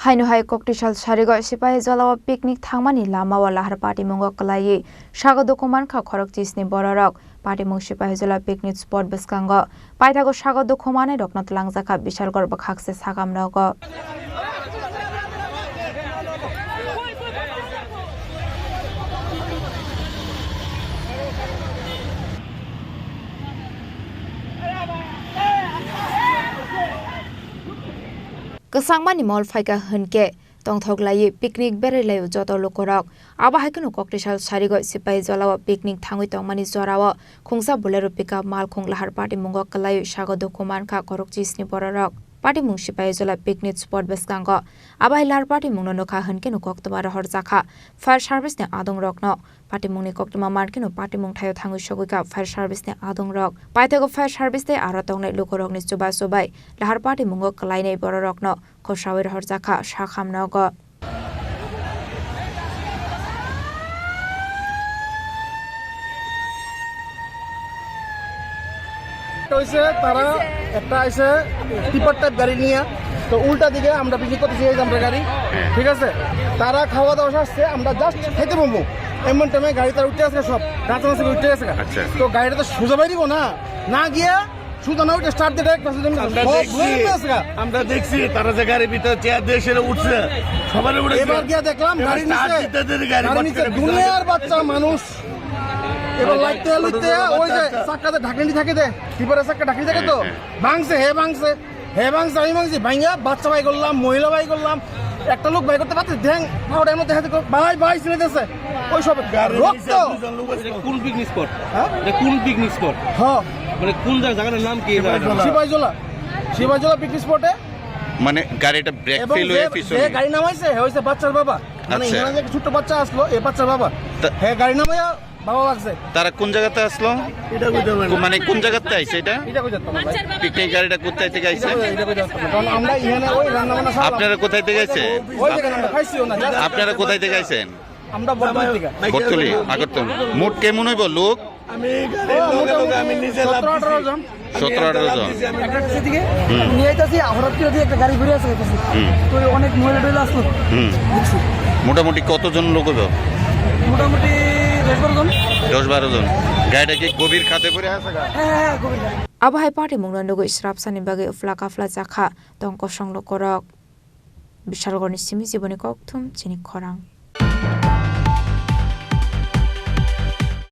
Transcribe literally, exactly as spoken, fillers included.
Haino hai Koktisal Sarigo Sipahijola o picnic thangmani lama o lahar patimungo kwlaiwi sago dukhu mankha khorokchisni bororok. Patimung Sipahijola picnic spot bwskango paithago sago dukhu manwi rokno twlangjakha Bishalgarh bwkhakse sagam nogo. Kwchangmani mol phaikha hwnkhe tongthok laiwi picnic berai laio joto lukurok. Abo hai kheno Koktisal Sarigo Sipahijola o picnic thangwi tongmani jorao khungsa Bolero pickup malkhung lahar patimungo kwlaiwi sago dukhu mankha khorokchisni bororok. Patimung Sipahijola picnic spot bwskango. Abo hai lahar patimungno nukha hwnkhe no koktwma rohorjakha fire service ni adongrokno. Patimungni koktwma mankheno patimung thaio thangwi sogwikha fire service ni adongrok. Paithago fire service tei aro tongnai lukurokni chuba chubai lahar patimungo kwlainai bororokno khosaui rohorjakha sakham nogo. একটা হইছে তারা একটা আইছে tipper type গাড়ি নিয়ে, তো উল্টা দিকে আমরা পিছনে করতেছি এই যে আমরা গাড়ি, ঠিক আছে? তারা খাওয়া দাওয়া আসছে, আমরা জাস্ট খাইতে পারবো, এমন টাইমে গাড়ি তার উঠে আসে সব, গাছ মাছ উঠে আসে। আচ্ছা। তো গাড়িটা তো সোজা বাইরিব না, না গিয়া সুদা না উঠে স্টার্ট দিয়ে ডাইরেক্ট পাশে জমি আমরা সব দেখছি, ঘুরে গেছে গা। আমরা দেখছি তারা যে গাড়ির ভিতরে চেয়ার দিয়ে সেটা উঠছে, সবার উপরে এবার গিয়া দেখলাম এবার গাড়ির স্টার্ট নিচে, দিতে দেরি গাড়ি গাড়ির নিচে দুনিয়ার বাচ্চা মানুষ। এবার লাইটে লইতে ওই যে চাক্কাতে ঢাকনি থাকে দে, টিপারের চাক্কা ঢাকনি থাকে তো, হ্যাঁ, হ্যাঁ। ভাঙছে, হে ভাঙছে, হে ভাঙছে, আমি ভাঙছি, ভাঙিয়া বাচ্চা বাই করলাম, মহিলা বাই করলাম, একটা লোক বাই করতে পারতে, ধ্যাং, ওটার মধ্যে হাতে করে, ভাই, ভাই, ছিঁড়ে দিয়েছে, ওই সব গাড়ির রক্ত। নিচে দুজন লোক আছে। এটা কোন পিকনিক স্পট? হ্যাঁ? এটা কোন পিকনিক স্পট? হ্যাঁ। মানে কোন জায়গা, জায়গাটার নাম কি? সিপাহীজলা। সিপাহীজলা, সিপাহীজলা পিকনিক স্পটে। মানে গাড়িটা ব্রেক এবং ফেল হয়ে যে, পিছনে। যে গাড়ি নামাইছে, হে হইছে বাচ্চার বাবা। মানে আচ্ছা। এখানে যে একটা ছোট্ট বাচ্চা আসলো, এই বাচ্চার বাবা। তা- হে গাড়ি নামাইয়া বাবা লাগছে। তারা কোন জায়গাতে আসলো? এটা কইতে পারবো না। মানে কোন জায়গাতে আইছে এটা? এটা কইতে পারবো না ভাই। পিকনিক গাড়িটা কোথায় থেকে আইছে? এটা কইতে পারবো না। কারণ আমরা এখানে ওই রান্না বান্না সারলাম। আপনারা কোথায় থেকে আইছেন? ওই জায়গায় আমরা খাইছিও না, just আপনারা কোথায় থেকে আইছেন? আমরা বর্তমান থেকে। বটতলি, আগরতলা। মোট কেমন হইব লোক? আমি গাড়ির ও, লগে লগে আমি মোটামুটি নিজে লাফ সতেরো আঠারো দিছি। জন। আমি সতেরো আঠারো লাফ জন। দিছি, আমি একটা ট্যাক্সি থেকে হুম। নিয়ে আইতাছি, হঠাৎ করে দিয়ে একটা গাড়ি ঘুরে আসে গেছে। হুম। তো অনেক মহিলা টহিলা আসলো। হুম। দেখছি। মোটামুটি কতজন লোক হইব? মোটামুটি দশ বারো জন। দশ বারো জন। গাড়িটা কি গভীর খাদে পড়ে আছে গা? হ্যাঁ, হ্যাঁ, হ্যাঁ, গভীর খাদে। Abo hai patimungno nugwi srapsani bagwi uphla kaphla jakha tong kosong lukurok. Bishalgarhni simi jiboni kokthum chini khorang.